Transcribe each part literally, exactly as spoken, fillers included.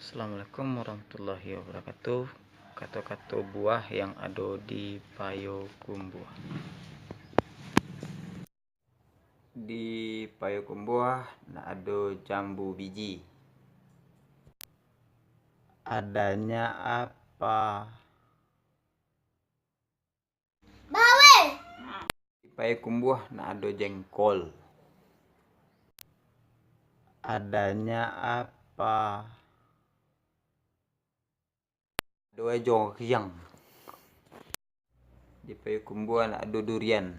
Assalamualaikum warahmatullahi wabarakatuh. Kato-kato buah yang ado di Payokumbuah. Di Payokumbuah nak ado jambu biji. Adanya apa? Bawe. Di Payokumbuah nak ado jengkol. Adanya apa? Ado joriang. Di Payokumbuah nak ado durian.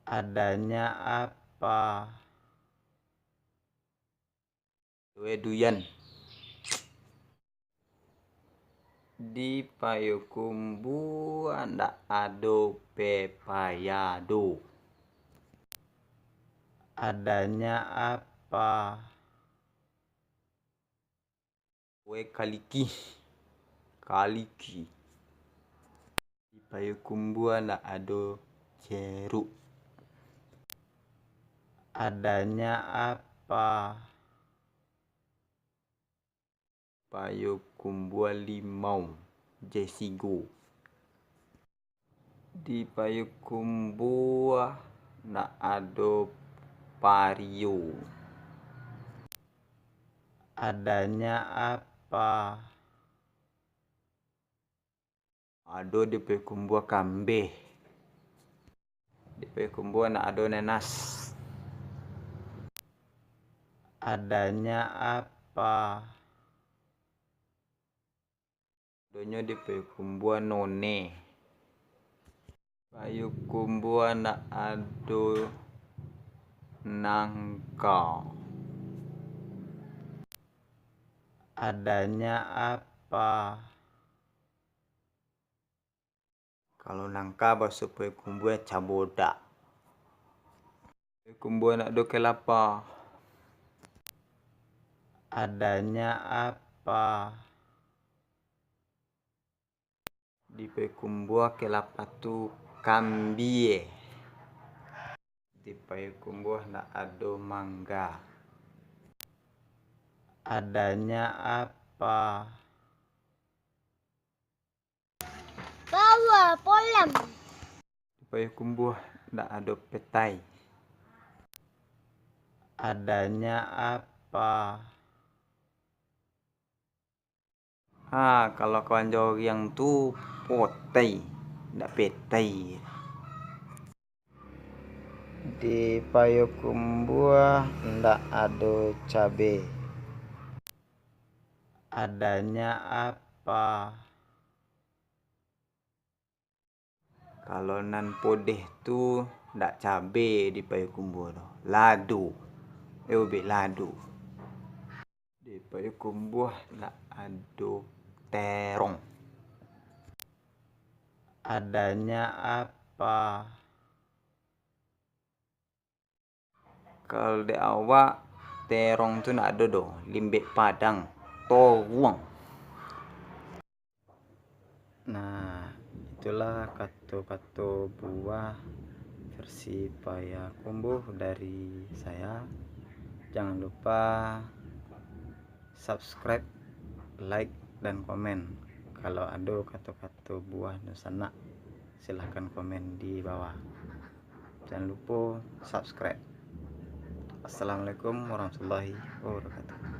Adanya apa? Ado duyan. Di Payokumbuah ndak ado pepaya do. Adanya apa? Kue kaliki. Kaliki. Di Payokumbuah ndak ado jeruk. Adanya apa? Payokumbuah limau, jesigo. Di Payokumbuah ndak ado pario. Adanya apa? Ado di Payokumbuah kambeh. Di Payokumbuah ndak ado nanas. Adanya apa? Adonyo di Payokumbuah none. Payokumbuah ndak ado nangka. Adanya apa? Kalau nangka baso Payokumbuah cabodak. Payokumbuah ndak ado kelapa. Adanya apa? Di Payokumbuah kelapa tu kambie. Di Payokumbuah ndak ado mangga. Adanya apa? Bawa polam. Di Payokumbuah ndak ado petai. Adanya apa? Ha, kalau kawan joriang tu potai, ndak petai. Di Payokumbuah ndak ado cabe. Adanya apa? Kalau nan podeh tu ndak cabe di Payokumbuah tu. Lado. Eh, ubek lado. Di Payokumbuah ndak ado terong. Adanya apa? Kalau dek awak, terong tu ndak ado doh, limbek Padang, toruang. Nah, itulah kato-kato buah versi Payakumbuh dari saya. Jangan lupa subscribe, like, dan komen. Kalau ado kato-kato buah dunsanak, silahkan komen di bawah. Jangan lupa subscribe. Assalamualaikum warahmatullahi wabarakatuh.